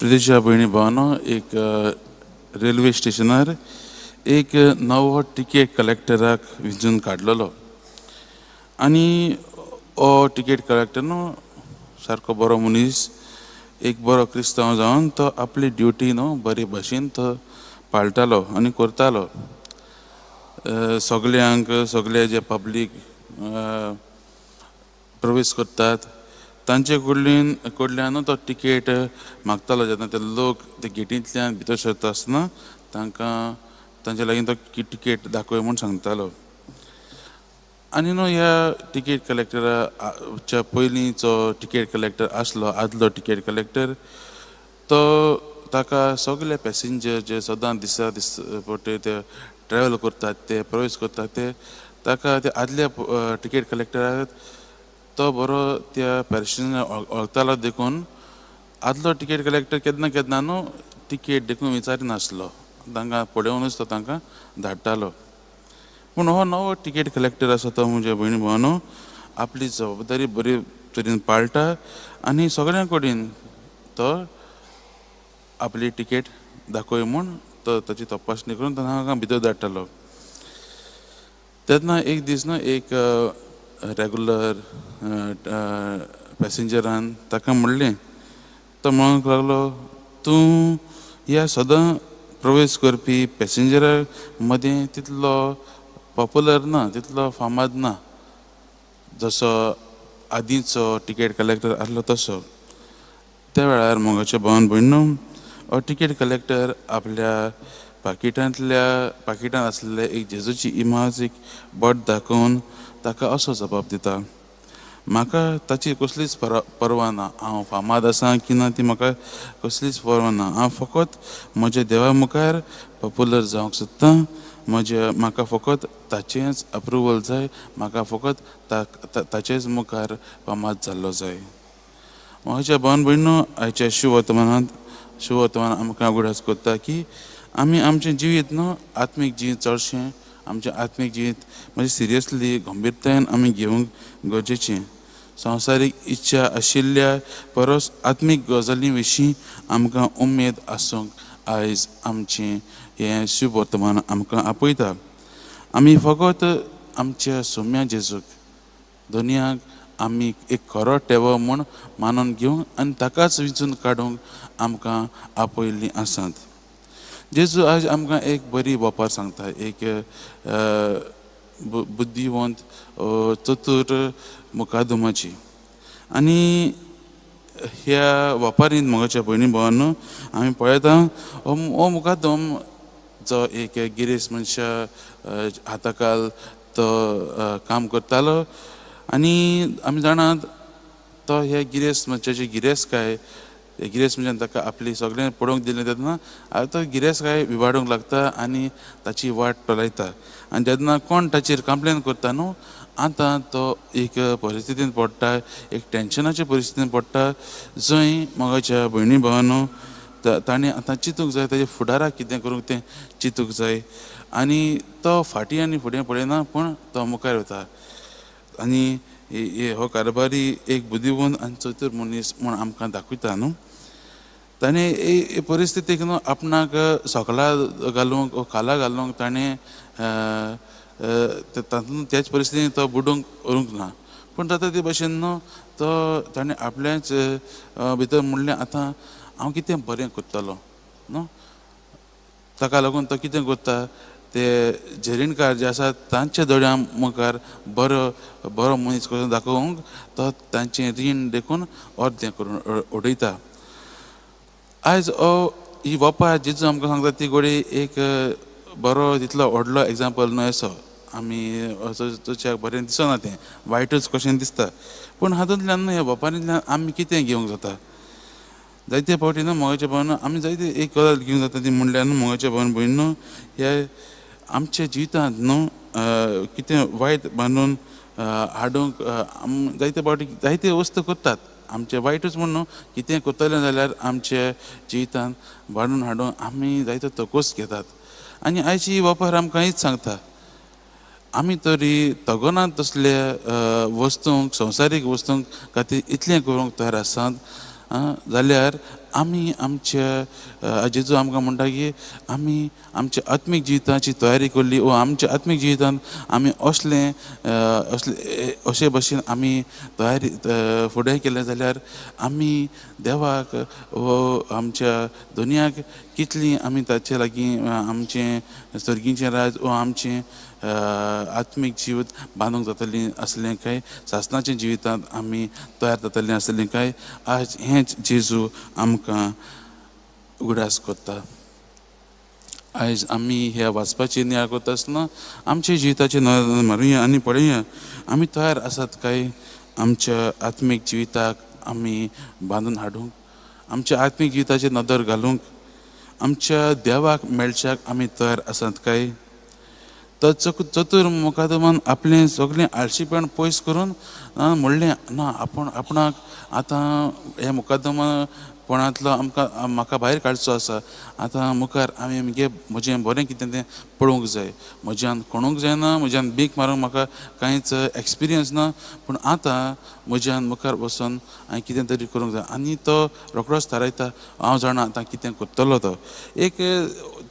प्रितीच्या भयणी भावानो, एक रेल्वे स्टेशनार एक नवो टिकेट कलेक्टराक विंचून काडलेलो आनी हो टिकेट कलेक्टर न्हू सारको बरो मनीस, एक बरो क्रिस्तांव जावन तो आपली ड्युटी न्हू बरे भशेन तो पाळटालो आनी करतालो. सगल्यांक, सगळे जे पब्लीक प्रवेश करतात तांचे कडल्यान तो टिकेट मागतालो. जेन्ना ते लोक ते गेटींतल्यान भितर सरता आसतना तांकां तांचे लागीं तो टिकेट दाखय म्हूण सांगतालो. आनी न्हू ह्या टिकेट कलेक्टराच्या पयलींचो टिकेट कलेक्टर आसलो, आदलो टिकेट कलेक्टर, तो ताका सगळे पॅसेंजर जे सदां दिसा दीस पडटे ते ट्रॅवल करतात, ते प्रवेश करतात, ते ताका ते आदल्या टिकेट कलेक्टराक तो बरो त्या पॅसेंजर वळखतालो. देखून आदलो टिकेट कलेक्टर केन्ना केन्ना न्हू टिकेट देखून विचारिनासलो, तांकां पळोवनूच तो तांकां धाडटालो. पूण हो नवो टिकेट कलेक्टर आसा तो म्हज्या भयणी भावानो आपली जबाबदारी बरी तरेन पाळटा आनी सगळ्यां कडेन तो आपली टिकेट दाखय म्हूण तो ताची तपासणी करून तांकां भितर धाडटालो. तेन्ना एक दीस न्हू एक रेगुलर पॅसेंजरान ताका म्हणलें, तो म्हणूंक लागलो, तूं ह्या सदां प्रवेश करपी पॅसेंजरा मदीं तितलो पॉपुलर ना, तितलो फामाद ना जसो आदींचो टिकेट कलेक्टर आसलो तसो. त्या वेळार मोगाच्या भावान भयणीनो, हो टिकेट कलेक्टर आपल्या पाकिटांतल्या पाकिटांत आसलेले एक जेजूची इमाज एक बोट दाखोवन ताका असो जबाब दिता, म्हाका ताची कसलीच परवा ना, हांव फामाद आसा की ना ती म्हाका कसलीच परवा ना, हांव फकत म्हज्या देवा मुखार पॉपुलर जावंक सोदतां, म्हज्या म्हाका फकत ताचेंच अप्रुवल जाय, म्हाका फकत ताचेच मुखार फामाद जाल्लो जाय. म्हज्या भावन भयणीनो, आयच्या शुभवर्तमानांत शुभवर्तमान आमकां उगडास करता की आमी आमचें जिवीत न्हू आत्मीक जिवीत चडशें आमचें आत्मीक जिवीत म्हणजे सिरियसली गंभीरतायेन आमी घेवंक गरजेचें. संवसारीक इच्छा आशिल्ल्या परस आत्मीक गजाली विशीं आमकां उमेद आसूंक आयज आमचें हें शुभवर्तमान आमकां आपयता. आमी फकत आमच्या सोम्या जेजूक दुनियाक आमी एक खरो टेवो म्हूण मानून घेवंक आनी ताकाच विंचून काडूंक आमकां आपयल्लीं आसात. जेजू आयज आमकां एक बरी वपार सांगता, एक बुद्धिवंत चतूर मुकादमाची. आनी ह्या वपारींत मोगाच्या भयणी भावांनो आमी पळयता हो मुकादम जो एक गिरेस्त मनशा हाताखाल तो काम करतालो आनी आमी जाणात तो हे गिरेस्त मनशाची गिरेस्तकाय, गिरेस्त मनशान ताका आपली सगळें पळोवंक दिलें तेन्ना आतां तो गिरेस्तकाय विवाडूंक लागता आनी ताची वाट टोलायता. आनी जेन्ना कोण ताचेर कंप्लेन करता न्हू आतां तो एक परिस्थितीन पडटा, एक टेंशनाचे परिस्थितीन पडटा, जंय मोगाच्या भयणी भावानो ताणें आतां चिंतूंक जाय ताच्या फुडाराक कितें करूंक तें चिंतूंक जाय. आनी तो फाटीं आनी फुडें पळयना पूण तो मुखार वता. आनी हो कारभारी एक बुद्धिवंत आनी चतूर मनीस म्हूण आमकां दाखयता न्हू. ताणें परिस्थितीक न्हू आपणाक सकला घालूंक खाला घालूंक ताणें तातूंत त्याच परिस्थितीन तो बुडूंक उरूंक ना, पूण जाता ते भशेन न्हू तो ताणें आपल्याच भितर म्हणलें आतां हांव कितें बरें करतलो न्हू. ताका लागून तो कितें करता ते जेरीणकार जे आसात तांच्या दोळ्यां मुखार बरो बरो मनीस कसो दाखोवंक तो तांचें रीण देखून अर्दें करून उडयता. आयज हो ही वपार जेजू आमकां सांगता ती घोडी एक बरो तितलो व्हडलो एग्जाम्पल न्हय असो आमी चडश्याक बरें दिसना, तें वायटूच कशें दिसता. पूण हातूंतल्यान न्हू ह्या वपारींतल्यान आमी कितें घेवंक जाता, जायते फावटी न्हू मोगाच्या भावन आमी जायते एक गजाल घेवंक जाता ती म्हणल्यार न्हू मोगाच्या भावन भयण न्हू ह्या आमच्या जिवितांत न्हू कितें वायट बांदून हाडूंक जायते फावटी जायते वस्तू करतात आमचें वायटूच म्हूण न्हू कितें करतलें जाल्यार आमच्या जिवितांत बांदून हाडून आमी जायतो तकोस घेतात. आनी आयची वपार आमकां हीच सांगता, आमी तरी तगोनात तसल्या वस्तूंक संवसारीक वस्तूंक खातीर इतलें करूंक तयार आसात जाल्यार आमी आमच्या जेजू आमकां म्हणटा की आमी आमच्या आत्मीक जिविताची तयारी केल्ली वा आमच्या आत्मीक जिवितांत आमी असलें असले अशे भशेन आमी तयारी फुडें केलें जाल्यार आमी देवाक वो आमच्या दुनियाक कितली आमी ताचे लागीं आमचें सर्गीचें राज वा आमचें आत्मीक जिवीत बांदूंक जातलीं आसलें काय सासणाच्या जिवितांत आमी तयार जातलीं आसलीं काय आज हेंच जेजू आमकां उगडास करता। आयज आमी ह्या वाचपाची नियाळ करता आसतना आमच्या जिविताची नदर मारुया आनी पळोवया आमी तयार आसात काय आमच्या आत्मीक जिविताक आमी बांदून हाडूंक, आमच्या आत्मीक जिविताचेर नदर घालूंक, आमच्या देवाक मेळच्याक आमी तयार आसात काय। तो चतुर मुकादमान आपलें सगळें आळशीपण पयस करून म्हणलें ना आपूण आपणाक आतां ह्या मुकादमपणांतलो आमकां म्हाका भायर काडचो आसा, आतां मुखार आमी म्हगे म्हजें बरें कितें तें पळोवंक जाय, म्हज्यान खणूंक जायना, म्हज्यान बीक मारूंक म्हाका कांयच एक्सपिरियन्स ना, पूण आतां म्हज्यान मुखार वचून हांवें कितें तरी करूंक जाय। आनी तो रोखडोच थारायता हांव जाणा आतां कितें करतलो तो। एक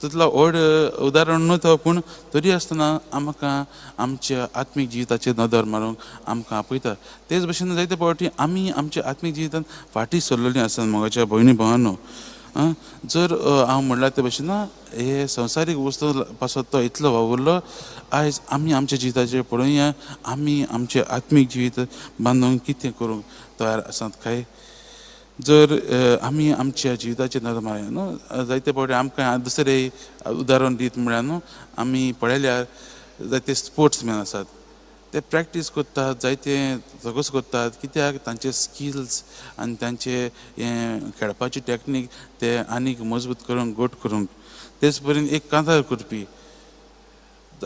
तितलो व्हड उदाहरण न्हू तो, पूण तरी आसतना आमकां आमच्या आत्मीक जिविताचेर नदर मारूंक आमकां आपयता। तेच भशेन जायते फावटी आमी आमच्या आत्मीक जिवितांत फाटीं सरलेलीं आसात मोगाच्या भयणी भावांनो। जर हांव म्हणल्यार ते भशेन हे संवसारीक वस्तू पासत तो इतलो वावुरलो, आयज आमी आमच्या जिविताचेर पळोवया आमी आमचें आत्मीक जिवीत बांदूंक कितें करूंक तयार आसात काय। जर आमी आमच्या जिविताचेर नदर मारया न्हू, जायते फावटी आमकां दुसरें उदाहरण दीत म्हळ्यार न्हू आमी पळयल्यार जायते स्पोर्ट्समॅन आसात, ते प्रॅक्टीस करतात, जायते सगळोच करतात, कित्याक तांचे स्किल्स आनी तांचे हें खेळपाची टॅक्नीक ते आनीक मजबूत करूंक घट करूंक। तेच परीन एक कांतार करपी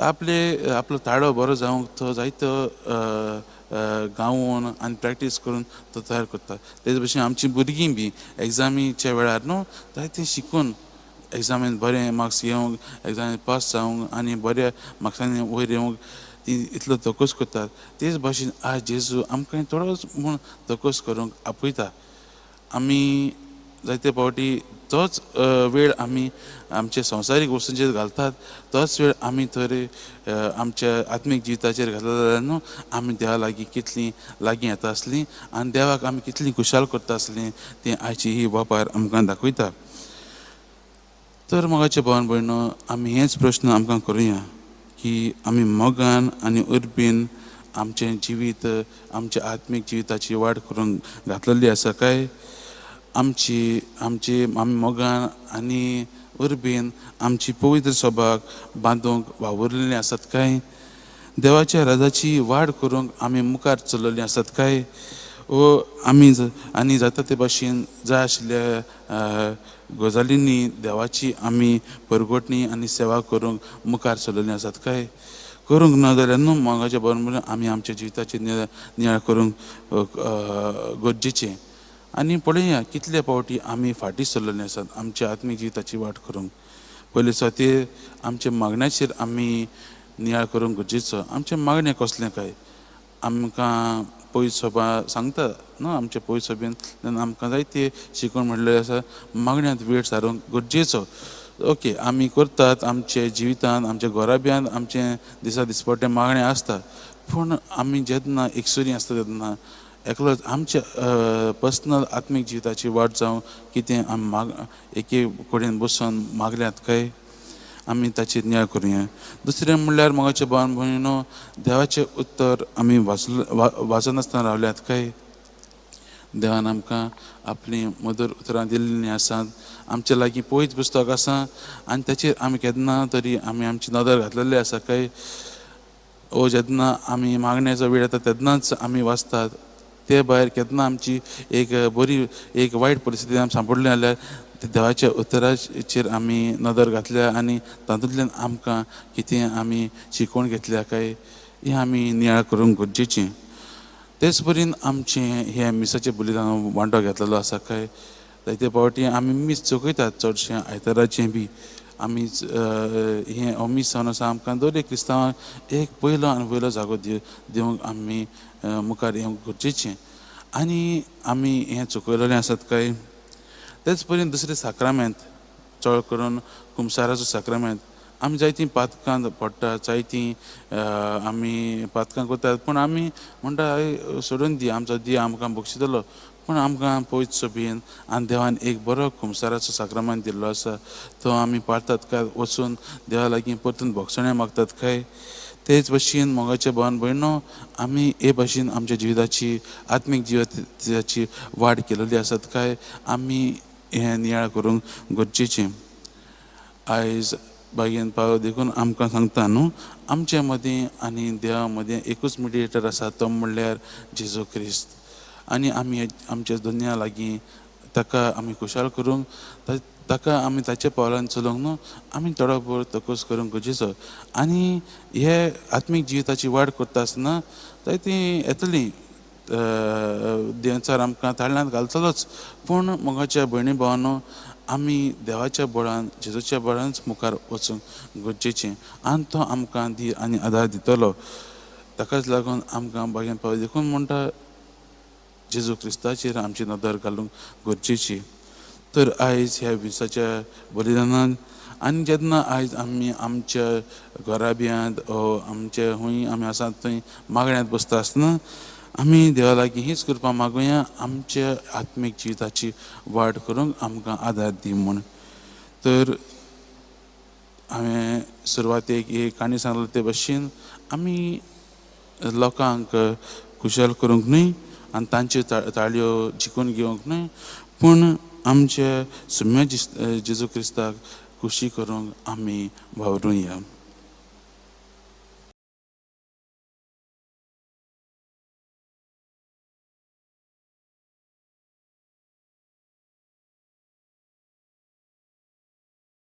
आपले आपलो ताळो बरो जावंक तो जायतो गावोन आनी प्रॅक्टीस करून तो तयार करता। तेच भशेन आमची भुरगीं बी एग्जामीच्या वेळार न्हू जायते शिकून एग्जामीन बरें मार्क्स येवंक, एग्जामीन पास जावंक आनी बऱ्या मार्क्सांनी वयर येवंक ती इतलो तकस करतात। तेच भाशेन आज जेजू आमकां थोडोच म्हूण तकस करूंक आपयता। आमी जायते फावटी तोच वेळ आमी आमच्या संवसारीक वस्तूंचेर घालतात, तोच वेळ आमी थंय आमच्या आत्मीक जिविताचेर घातला जाल्यार न्हू आमी देवा लागीं कितलीं लागीं येता आसलीं आनी देवाक आमी कितलीं खुशाल करता आसलीं तें आयची ही वापार आमकां दाखयता। तर मोगाचे भावन भयणो आमी हेच प्रश्न आमकां करुया की आमी मोगान आनी उर्बेन आमचें जिवीत आमच्या आत्मीक जिविताची वाड करूंक घातलेली आसा काय आमची आमची आमी मोगान आनी उर्बेन आमची पवित्र सभाक बांदूंक वावुरलेली आसात काय, देवाच्या राजाची वाड करूंक आमी मुखार चललेली आसात काय, वो आमी आनी जाता ते भाशेन जाय आशिल्ल्या गजालींनी देवाची आमी परगटणी आनी सेवा करूंक मुखार चललेली आसात काय। करूंक ना जाल्यार न्हू मोगाच्या बरोबर आमी आमच्या जिविताची नियाळ करूंक गरजेचें। आनी पळोवया कितले फावटी आमी फाटीं सरलेले आसात आमच्या आत्मीक जिविताची वाट करूंक। पयले सुवातेर आमच्या मागण्याचेर आमी नियाळ करूंक गरजेचो। आमचें मागणें कसलें काय आमकां पयस सभा सांगता न्हू, आमचे पयस सभेन आमकां जायते शिकवण म्हणलें आसा मागण्यांत वेळ सारूंक गरजेचो। ओके आमी करतात आमच्या जिवितांत आमच्या घराब्यांत आमचें दिसा दिसपट्टें मागणें आसता, पूण आमी जेन्ना एकसुरी आसता तेन्ना एकलोच आमच्या पर्सनल आत्मीक जिविताची वाट जावं कितें आमी माग एके कडेन बसून मागल्यात काय आमी ताचेर नियाळ करुया। दुसरें म्हणल्यार मोगाचे भावन भयणीनो देवाचें उत्तर आमी वाचनासतना रावल्यात काय, देवान आमकां आपलीं मधूर उतरां दिल्लीं आसात, आमच्या लागीं पवित्र पुस्तक आसा आनी ताचेर आमी केन्ना तरी आमी आमची नदर घातलेली आसा काय, ओ जेन्ना आमी मागण्याचो वेळ येता तेन्नाच आमी वाचतात, ते भायर केन्ना आमची एक बरी एक वायट परिस्थिती आमी सांपडली जाल्यार देवाच्या उतराचेर आमी नदर घातल्या आनी तातूंतल्यान आमकां कितें आमी शिकवण घेतल्या काय हें आमी नियाळ करूंक गरजेचें। तेच परीन आमचें हें मिसाचें बलिदान वांटो घेतलेलो आसा काय, जायते फावटी आमी मीस चुकयतात चडशें आयताराचें बी आमी हें मीस जावन आसा आमकां दर एक क्रिस्तांवांक एक पयलो आनी वयलो जागो दिवंक आमी मुखार येवंक गरजेचें। आनी आमी हें चुकयलेलें आसात काय। तेच परी दुसरें साक्रामेंत, चड करून कुमसाराचो साक्रामेंत, आमी जायतीं पातकां पडटा, जायतीं आमी पातकां करतात, पूण आमी म्हणटा सोडून दी, आमचो दी आमकां बक्षितलो. पूण आमकां पवित्र सभेन आनी देवान एक बरो कुमसाराचो साक्रामेंत दिल्लो आसा, तो आमी पाळतात काय वचून देवा लागीं परतून भोगसणें मागतात काय. तेच भशेन मोगाचे भावन भयणो आमी हे भशेन आमच्या जिविताची आत्मीक जिविताची वाड केलेली आसत काय आमी हें नियाळ करूंक गरजेचें. आयज बागेन पावलो देखून आमकां सांगता न्हू, आमचे मदीं आनी देवा मदीं एकूच मिडिएटर आसा, तो म्हणल्यार जेजू क्रिस्त. आनी आमी आमच्या दुनिया लागीं ताका आमी खुशाल करूंक, ताका आमी ताच्या पावलान चलोवंक न्हू आमी थोडो भोव तकस करूंक गरजेचो. आनी हे आत्मीक जिविताची वाड करता आसतना जायतीं येतलीं देंवचार आमकां ताळ्यांत घालतलोच, पूण मोगाच्या भयणी भावानो आमी देवाच्या बळान जेजूच्या बळानच मुखार वचूंक गरजेचें आनी तो आमकां धीर आनी आदार दितलो. ताकाच लागून आमकां बागेन पावलो देखून म्हणटा जेजू क्रिस्ताचेर आमची नदर घालूंक गरजेची. तर आयज ह्या विसाच्या बलिदानान आनी जेन्ना आयज आमी आमच्या घराब्यांत आमचे खंय आमी आसात थंय मागण्यांत बसता आसतना आमी देवा लागीं हीच कृपा मागुया, आमच्या आत्मीक जिविताची वाड करूंक आमकां आदार दी म्हूण. तर हांवें सुरवातेक एक काणी सांगलो ते भशेन आमी लोकांक खुशाल करूंक न्हय आनी तांच्यो ताळयो जिखून घेवंक न्हय, पूण आमच्या सुम्या जेजू क्रिस्ताक खुशी करूंक आमी वावरुया.